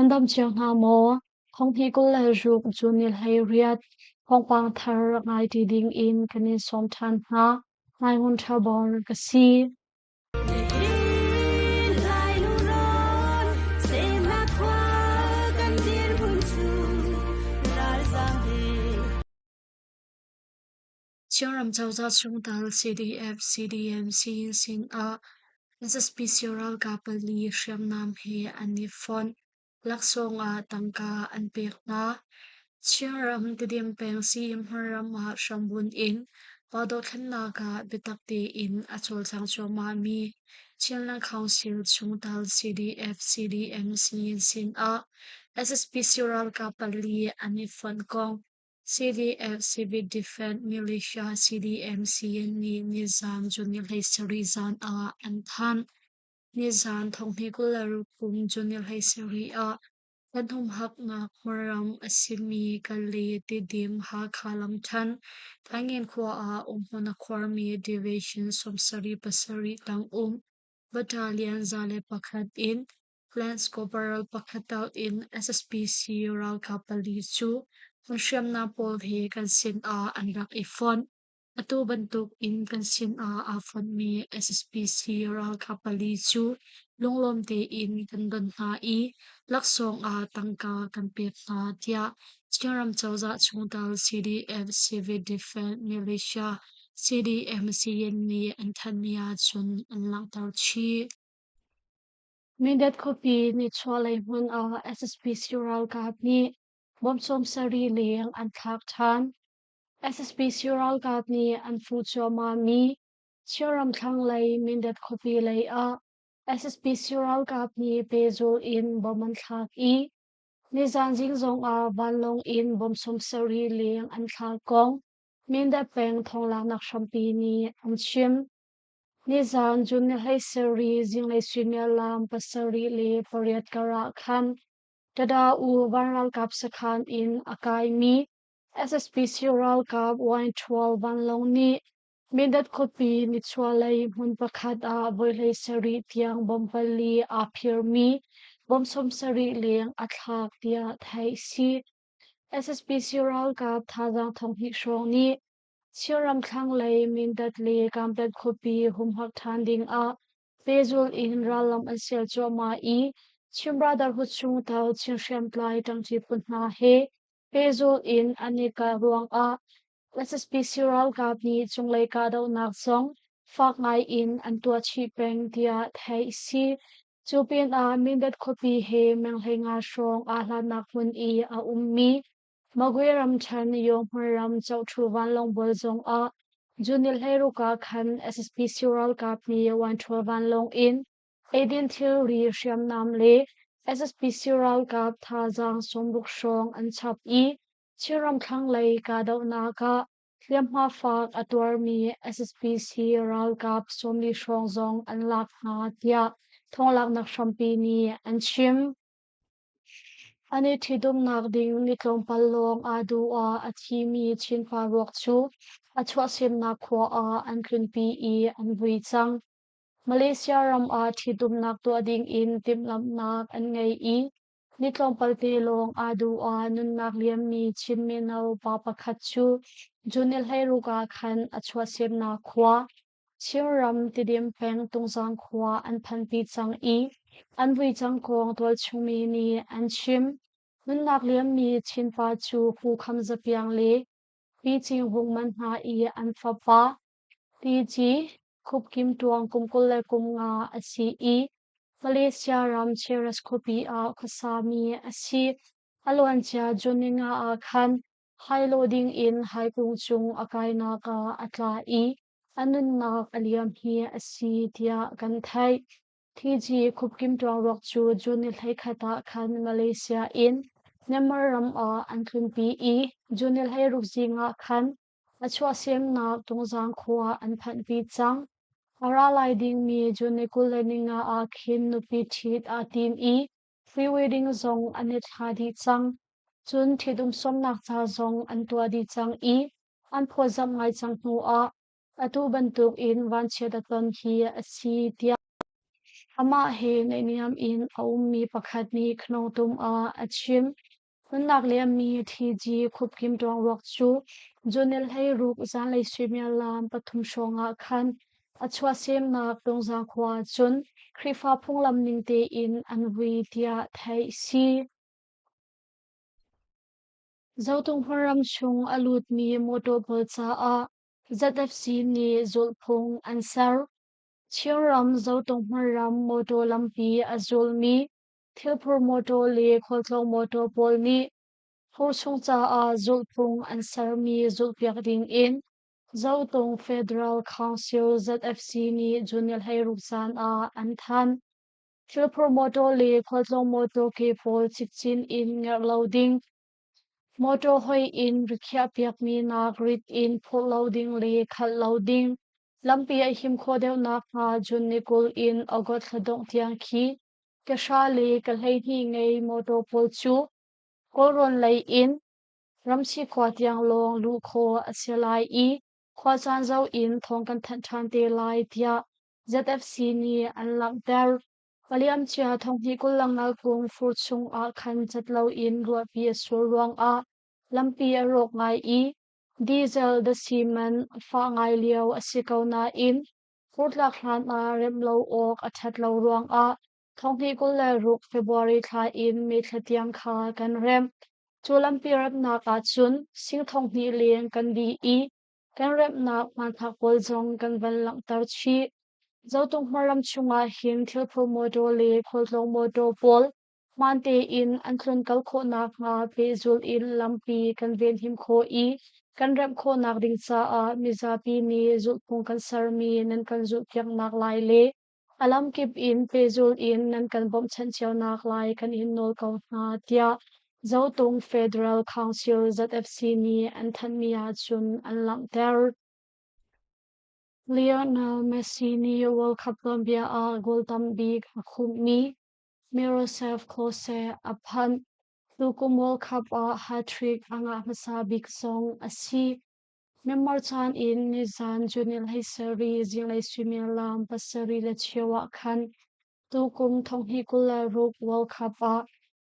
Nan dam cio hna maw? Thonghnih 26 June ni 18 thawngpang thar rak ngai ṭi ding in kan in sawm ṭhan hna. Nai Ngun Ṭha Bor ka si. Chinram cozah chungtel CDF, CDM, Siyin sin ah SSPC ralkap pali hriamnam he an i fonh. Laksawng ah tangka an pek hna. Chinram Tedim peng Siyin hmunram ah hrambunh in pa dothlennak ah biatak tein a cawlcang cuahmahmi Chinland Council chungtel CDF, CDM, Siyin sin ah SSPC ralkap pali an i fonh kong CDF Civic Defence Militia CDMCN nih nizan June ni 17 zan ah an thanh. Nizan thonghnih 26 kum June ni 17 ah kan humhaknak hmunram a simi Kale, Tidim, Hakha lamṭhan, Thaingen khua ah umhmun a khuarmi Division 77 tang um Battalion 101 in Lance Corporal pakhat tal in SSPC ralkap pali cu an hriamnam pawl he kan sin ah an rak i fonh. Atu bantuk in kan sin ah aa fonhmi SSPC ralkap pali cu lunglawm tein kan don hna i laksawng ah tangka kan pek hna, tiah Chinram cozah chungtel CDF Civil Defense Militia CDMCN nih an thanhmi ahcun an langhter chih. Mindat khuapi nichuahlei hmun ah SSPC ralkap nih bomb 70 leng an thlak ṭhan. SSPC ralkap nih an fuh cuahmahmi Chinram thlanglei Mindat khuapi lei ah SSPC ralkap nih pehzulh in bomb an thlak i nizan zing zongah vanlawng in bomb 70 leng an thlak kong Mindat peng thawnglaknak hrampi nih an chim. Nizan June ni 17 zinglei suimilam 7 le 8 kar ah khan Tada-U van ralkap sakhan in a kaimi SSPC ralkap Y-12 vanlawng nih Mindat khuapi nichuahlei hmun pakhat ah voi 17 tiang bomb pali aa phirmi bomb 70 leng a thlak tiah theih a si. SSPC ralkap thazaang 2000 hrawng nih Chinram thlanglei Mindat le Kanpet khuapi humhak ṭhan dingah pehzulh in rallam an sial cuahmah i Chin Brotherhood chungtel Chin hriamtlai ṭangṭi phu hna he pehzulh in an i kah ruangah SSPC ralkap nih cunglei kahdohnak zong fak ngai in an tuah chih peng tiah theih a si. Cu pinah Mindat khuapi he meng 15 hrawng aa hlatnak hmun i a ummi Magwe ramṭhen Yawhmar ram Cohṭhu vanlawng bual zongah June ni 16 ah khan SSPC ralkap nih Wanṭhual vanlawng in eidin thilri hriamnam le SSPC ralkap thazaang 60 hrawng an chap i Chinram thlanglei kahdohnak ah hliamhma fak a tuarmi SSPC ralkap 40 hrawng zong an lak hna tiah thawnglaknak hrampi nih an chim. An i ṭhitumnak ding ni tlawmpal lawng aa duh ah a thimi Chinpa ruak cu a chuahsemnak khua ah an tlunpi i an vui cang. Malaysia ram ah ṭhitumnak tuah dingin timhlamhnak an ngei i ni tlawmpalte lawng aa duh ah nunnak liammi Chin mino pa pakhat cu June ni 16 ah khan a chuahsemnak khua Chinram Tidim peng Tungzang khua an phanpi cang i an vui cang kong tualchungmi nih an chim. Nunnak liammi Chinpa cu Pu Kham Za Piang le Pi Cing Vung Man hna i an fapa TG Khup Kim Tuang kum 25 a si i Malaysia ram Cheras khuapi ah khuasami a si. A luancia June ninga ah khan hailo ding in haikung cung a kainak ah a tla i a nunnak a liam hi a si tiah kan theih. TG Khupkim Tuangruak cu June ni 11 ah khan Malaysia in Myanmar ram ah an tlunpi i June ni 16 zing ah khan a chuahsemnak Tungzang khua an phanhpi cang. A ra lai dingmi June ni 25 ah khin nupi ṭhit aa tim i pre-wedding zong an i thla dih cang. Cun ṭhitum sawmnak ca zong an tuah dih cang i an phawtzamh ngai cang hnuah atu bantuk in vanchiat a ton hi a si tiah. Amah he naihniam in a ummi pakhat nih Khnawngtum ah a chim. Nunnak liammi TG Khupkim Ṭuangruak cu June 16 zanlei suimilam 3 hrawng ah khan a chuahsemnak Tungzang khua ah cun Khrihfa phunglam ning tein an vui tiah theih si. Zotung hmunram chung a lutmi mawṭaw pawl caah ZFC nih zulhphung an ser. Chinram Zotung hmunram mawṭaw lampi a zulmi thilphur mawṭaw le khualtlawng mawṭaw pawl nih phurchung caah zulhphung an sermi zulhpiak dingin Zotung Federal Council ZFC nih June 16 zan ah an thanh. Thilphur mawṭaw le khualtlawng mawṭaw ke pawl cikcin in ngerh lo ding, mawṭaw hoih in rikhiahpiakmi nak rit in phurh lo ding le khalh lo ding, lampi a him khawh deuh nakhnga June ni 20 in August thla dongh tiang khi ke hra le ke 12 ngei mawṭaw pawl cu Kawlrawn lei in Ramsi khua tiang lawng luh khawh a si lai i khuacaan zoh in thawng kan thanh ṭhan te lai tiah ZFC nih an langhter. A liamcia thonghnih 25 kum fur chung ah khan cat loin ruahpi a sur ruangah lampi a rawk ngai i diesel dasi man fah ngai lio a si ko nain furtlak hlan ah remh lo awk a ṭhat lo ruangah thonghnih 26 February thla in May thla tiang kha kan remh. Cu lampi remhnak ahcun sing thonghnih leng kan dih i Kan remhnak hmanthlak pawl zong kan van langhter chih. Zotung hmarram chungah hin thilphur mawṭaw le khualtlawng mawṭaw pawl hmaan tein an tlunkal khawhnak hnga pehzulh in lampi kan venhim khawh i kan remh khawhnak ding caah mizapi nih zulhphung kan sermi nan kan zulhpiaknak lai le A lamkip in pehzulh in nan kan bawmhchanh cionak lai kan in nawl ko hna, tiah Zotung Federal Council ZFC nih an thanhmi ahcun an langhter. Lionel Messi nih World Cup tuanbia ah goal tam bik a khumhmi Miroslav Klose a phanh. Tukum World Cup ah hat-trick a ngah hmasa bik zong a si. Myanmar caan in nizan June 17 zinglei suimilam 7:15 ah khan tukum 2026 World Cup ah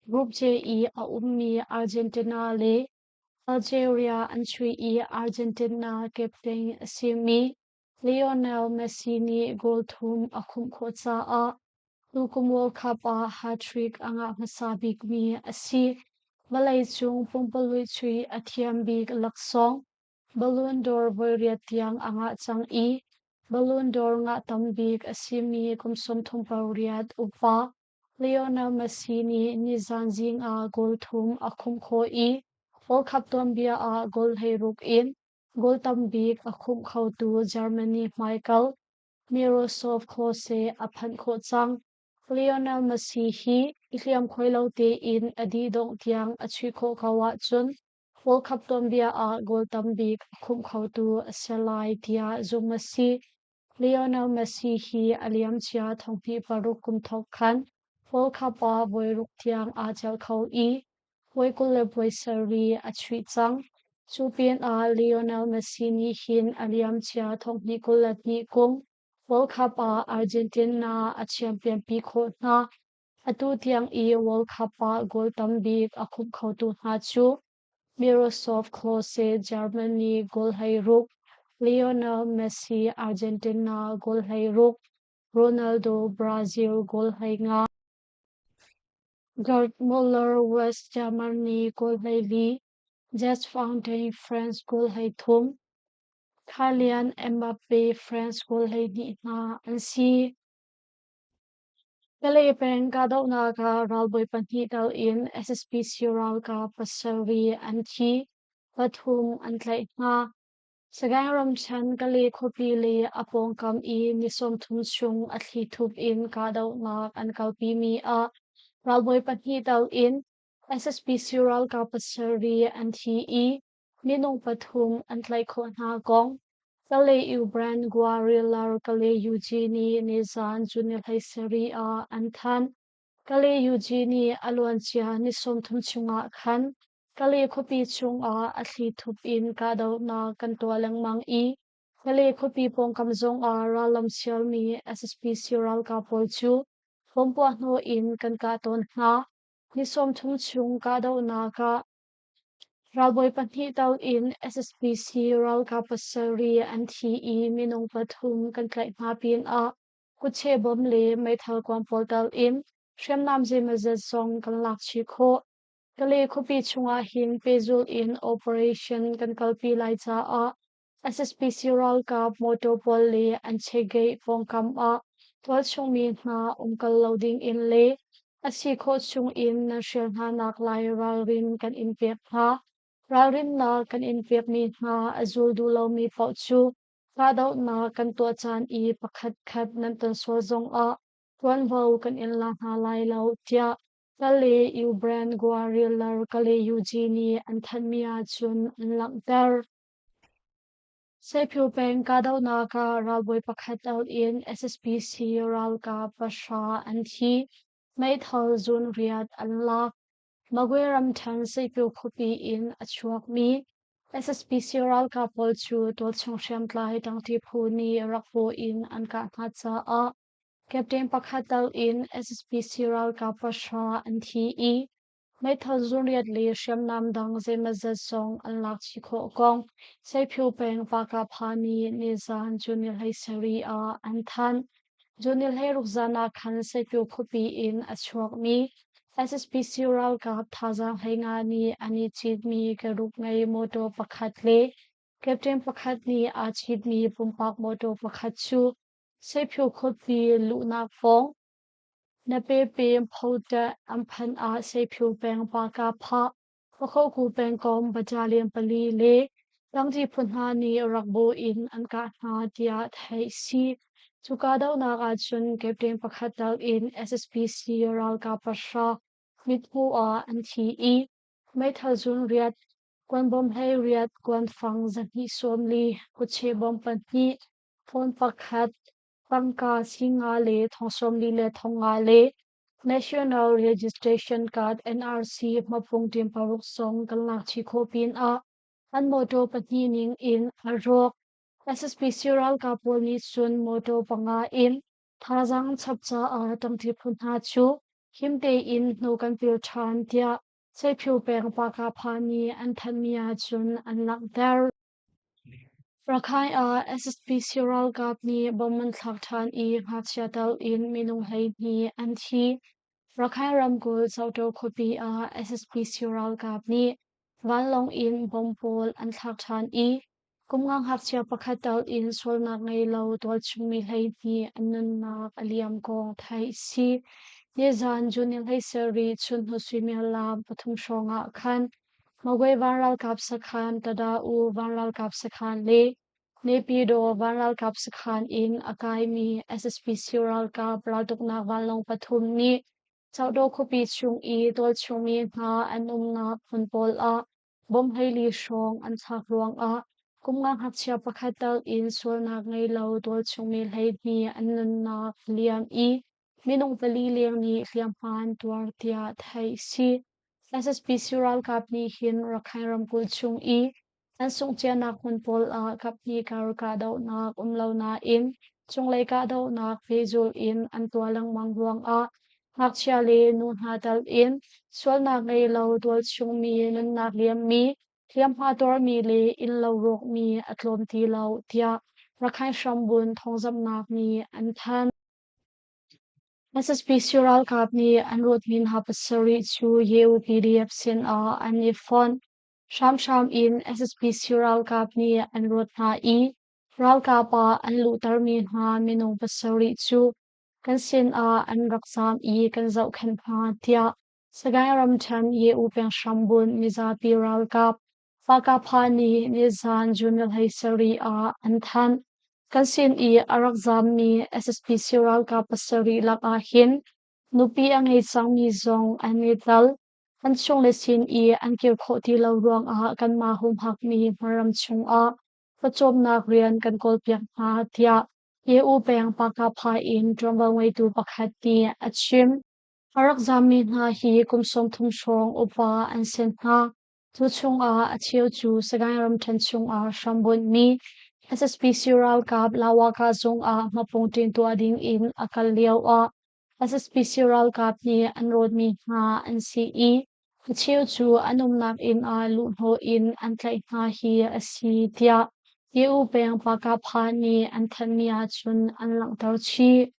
Group J i a ummi Argentina le Algeria an chuih i Argentina captain a simi Lionel Messi nih goal thum a khumh khawh caah tukum World Cup ah hat-trick a ngah hmasa bikmi a si. Vawleicung pumpululh chuih a thiam bik laksawng Ballon d'Or voiriat tiang a ngah cang i Ballon d'Or ngah tam bik a simi kum 38 upa Lionel Messi nih nizan zing ah goal thum a khumh khawh i World Cup tuanbia ah goal 16 in goal tam bik a khumh khotu Germany hmaikal Miroslav Klose a phanh khawh cang. Lionel Messi hi i hliamkhuai lo tein a dih dongh tiang a chuih khawh ko ahcun World Cup tuanbia ah goal tam bik a khumh khotu a si lai tiah zumh a si. Lionel Messi hi a liamcia 2006 kum thawk khan World Cup ah voiruk tiang aa celh kho i voi 27 a chuih cang. Cu pinah Lionel Messi nih hin a liamcia 2022 kum World Cup ah Argentina a champion pi khawh hna. Atu tiang i World Cup ah goal tam bik a khumh khotu hna cu Miroslav Klose Germany goal 16, Lionel Messi Argentina goal 16, Ronaldo Brazil goal 15, Gerd Muller West Germany goal 14, Jess Fountain France goal 13, Kylian Mbappe France goal 12 hna an si. Kalay peng kahdohnak ah ralbawi pahnih tal in SSPC ralkap pasarih an thi, pathum an tlaih hna. Sagaing ramṭhen Kalay khuapi le a pawngkam i ni 30 chung a thlithup in kahdohnak an kalpimi ah ralbawi pahnih tal in SSPC ralkap pasarih an thi i minung pathum an tlaih khawh hna kong Kalay Ubran Guerrilla Kalay UG nih nizan June 17 ah an thanh. Kalay UG nih a luancia ni 30 chungah khan Kalay khuapi chungah a thlithup in kahdohnak kan tuah lengmang i Kalay khuapi pawngkam zongah rallam sialmi SSPC ralkap pawl cu. Bompuah hnawh in kan kah tawn hna. Ni 30 chung kahdohnak ah ralbawi pahnih tal in SSPC ralkap pasarih an thi i minung pathum kan tlaih hna pinah kutche bom le meithal kuang pawl tal in hriamnam zeimawzat zong kan lak chih khawh. Kale khuapi chungah hin pehzulh in operation kan kalpi lai caah SSPC ralkap mawtaw pawl le an checkgate pawngkam ah tualchung mi hna umkal lo ding in le a si khawh chung in nan hrial hna nak lai ralrin kan in pek hna. Ralrinnak kan in pekmi hna a zul duh lomi paoh cu kahdohnak kan tuah caan i pakhatkhat nan ton sual zongah ṭuanvo kan in la hna lai lo, tiah Kale Ubran Guariller Kale UG nih an thanhmi ahcun an langhter. Seiphiu peng kahdohnak ah ralbawi pakhat out in SSPC ralkap pahra an thi. Meithal zunriat an lak. Magwe ramṭhen Seiphiu khuapi in a chuakmi SSPC ralkap pawl cu tualchung hriamtlai ṭangṭi phu nih rak bawh in an kah hna caah captain pakhat tal in SSPC ralkap pahra an thi i Meithal zunriat le hriamnam dang zeimawzat zong an lak chih khawh kong Seiphiu peng Pakapha nih nizan June ni 17 ah an thanh. June ni 16 zan ah khan Seiphiu khuapi in a chuakmi SSPC ralkap thazaang 15 nih an i citmi keruk ngei mawtaw pakhat le captain pakhat nih aa citmi pumpak mawtaw pakhat cu Seiphiu khuapi luhnak pawng Na pepe phoṭah an phanh ah Seiphiu peng Pakapha, Pakhoku pengkomh battalion pali le Tangti phu hna nih rak bawh in an kah hna tiah theih si. Cu kahdohnak ahcun captain pakhat tal in SSPC ralkap pahra mithmuh ah an thi i meithal zunriat, kuanbawm 18, kuanfang 240, kutche bom pahnih, phone pakhat, Tangka singa le thong 40 le thong nga le National Registration Card NRC hmapung ṭim paruk zong kan lak chih khawh pinah an mawṭaw pahnih ning in a rawk. SSPC ralkap pawl nih cun mawṭaw panga in thazaang chap caah ṭangṭi phu hna cu him tein hnu kan pil ṭhan tiah Seiphiu peng Pakapha nih an thanhmi ahcun an langhter. Rakhine ah SSPC ralkap nih bomb an thlak ṭhan i ngakchia tal in minung 12 an thi. Rakhine ramkulh Zoto khuapi ah SSPC ralkap nih vanlawng in bomb pawl an thlak ṭhan i kumnga ngakchia pakhat tal in sualnak ngei lo tualchungmi 12 an nunnak a liam kong theih a si. Nizan June 17 chunhnu suimilam pathum hrawng ah khan Magwe vanralkap sakhan, Tada-U vanralkap sakhan le Naypyidaw vanralkap sakhan in a kaimi SSPC ralkap raltuknak vanlawng pathum nih Chowdaw khuapi chung i tualchungmi hna an umnak hmun pawl ah bomb 14 hrawng an thlak ruangah kumnga ngakchia pakhat tal in sualnak ngei lo tualchungmi 12 an nunnak a liam i minung pali leng nih hliamhma an tuar tiah theih a si. SSPC ralkap nih hin Rakhine ramkulh chung i an sunghcianak hmun pawl ah kaphnih kar kahdohnak um lo nain cunglei kahdohnak pehzulh in an tuah lengmang ruangah ngakchia le nu hna tal in sualnak ngei lo tualchungmi nunnak liammi, hliamhma tuarmi le innlo rawkmi a tlawm ti lo tiah Rakhine hrambun thawngzamhnak nih an thanh. SSPC ralkap nih an rawtmi hna pasarih cu YUPDF sinah an i fonh. Hramhram in SSPC ralkap nih an rawt hna i ralkap ah an luhtermi hna minung pasarih cu kan sinah an rak zaam i kan zohkhenh hna tiah Sagaing ramṭhen Ye-U peng hrambunh mizapi ralkap Fakapha nih nizan June 17 ah an thanh. Kan sin i a rak zaammi SSPC ralkap pasarih lakah hin nupi a ngei cangmi zong an i tel. An chungle sin i an kir khawh ti lo ruangah kanmah humhakmi hmaram chungah pawcawmnak rian kan kawlpiak hna, tiah EU peng Pakapha in ṭuanvo ngeitu pakhat nih a chim. A rak zaammi hna hi kum 30 hrawng upa an si hna. Cu chungah a cheu cu Sagaing ramṭhen chungah hrambunhmi SSPC ralkap Lawaka zung ah hmapungṭin tuah ding in a kal lioah SSPC ralkap nih an rawtmi hna an si i a cheu cu an umnak inn ah luhhnawh in an tlaih hna hi a si tiah EU peng Pakapha nih an thanhmi ahcun an langhter chih.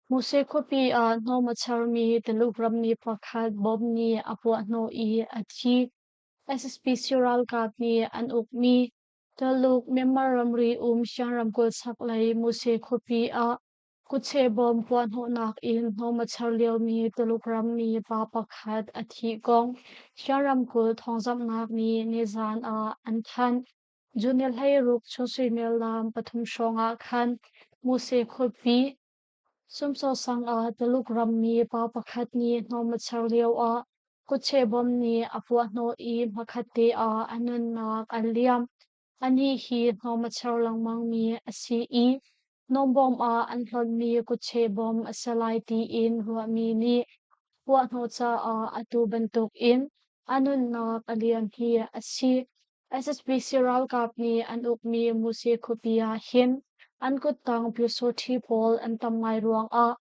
Muse khuapi ah hnawm a charmi Tuluk rammi pakhat bomb nih a puahhnawh i a thi. SSPC ralkap nih an ukmi Tuluk Myanmar ramri um Shan ramkulh chaklei Muse khuapi ah kutcheh bomb puahhnawhnak in hnawm a char liomi Tuluk rammi pa pakhat a thih kong Shan ramkulh thawngzamhnak nih nizan ah an thanh. June 16 chun suimilam 3 hrawng ah khan Muse khuapi Sumsaw sang ah Tuluk rammi pa pakhat nih hnawm a char lioah kutcheh bomb nih a puahhnawh i hmakhatte ah a nunnak a liam. Anih hi hnawm a char lengmangmi a si i hnawmbawm ah an hlonhmi kutcheh bomb a si lai tiin ruahmi nih puahhnawh caah atu bantukin a nunnak a liam hi a si. SSPC ralkap nih an ukmi Muse khuapi ah hin an kuttang pyusawṭhi pawl an tam ngai ruangah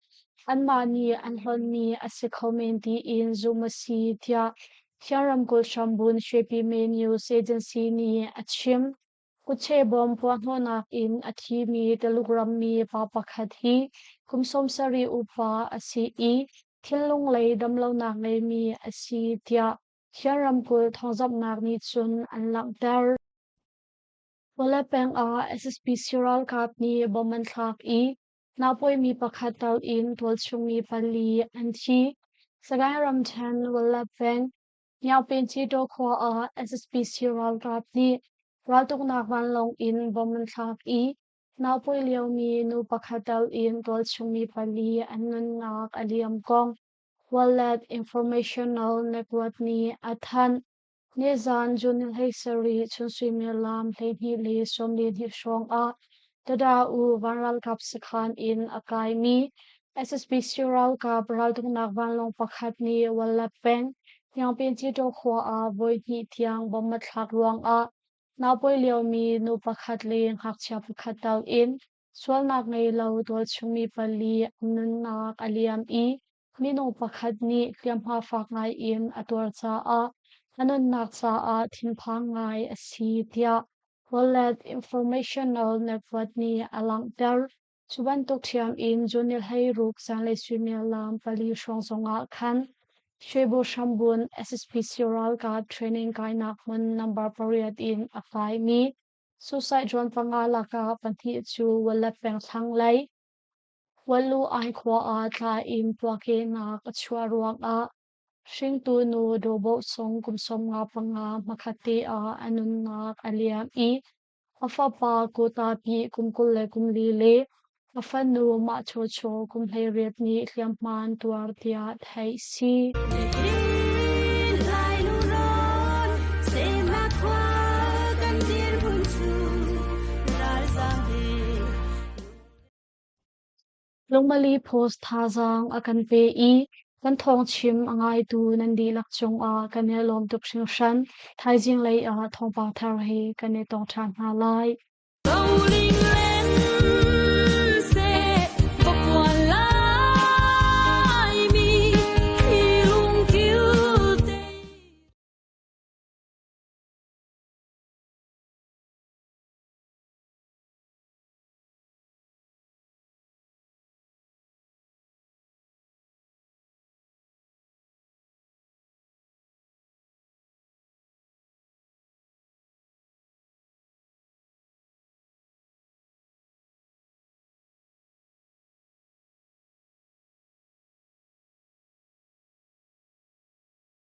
anmah nih an hlonhmi a si kho men tiin zumh a si tiah Thiang ramkulh hrambun Shwepime News Agency nih a chim. Kutche bawm puahhnawhnak in a thimi Tuluk rammi pa pakhat hi kum 70 upa a si i thinlung lei damlonak ngeimi a si tiah Thiang ramkulh thawngzamhnak nih cun an langhter. Pawle peng ah SSPC ralkap nih bom an thlak i naupawimi pakhat tal in tualchungmi pali an thi. Sagaing ramṭhen Wallap peng Nyaungpinchitaw khua ah SSPC ralkap nih raltuknak vanlawng in bom an thlak i naupawi liomi nu pakhat tal in tualchungmi pali an nunnak a liam kong Wallet Informational Network nih a thanh. Nizan June 17 chun suimilam 12:42 hrawng ah Tada-u van ralkap sakhan in a kaimi SSPC ralkap raltuknak vanlawng pakhat nih Wallet peng Nyaungpinchitaw khua ah voihnih tiang bomb a thlak ruangah naupawi liomi nu pakhat le ngakchia pakhat tal in Sualnak ngei lo tualchungmi pali an nunnak a liam i minung pakhat nih hliamhma fak ngai in a tuar caah a nunnak caah thinphang ngai a si tiah Wallet Informational Network nih a langhter. Cu bantuk ṭhiam in June 16 zanlei suimilam 4 hrawng zongah khan Shwebo hrambun SSPC ralkap training kainak hmun number 8 in a kaimi Suicide drone panga lakah pahnih cu Wallet peng thlanglei Wallu Ai khua ah tla in puakehnak a chuah ruangah hringtu nu Dawhbawh sung kum 55 hmakhatte ah a nunnak a liam i a fapa Kota Pi kum 24 le a fanu Mah Chaw Chaw kum 18 nih hliamhma an tuar tiah theih si. Lungmali Post thazaang a kan pe i kan thawngchim a ngaitu nan dihlak cungah kan i lawm tuk hringhran. Thaizing lei ah thawngpang thar he kan i tong ṭhan hna lai.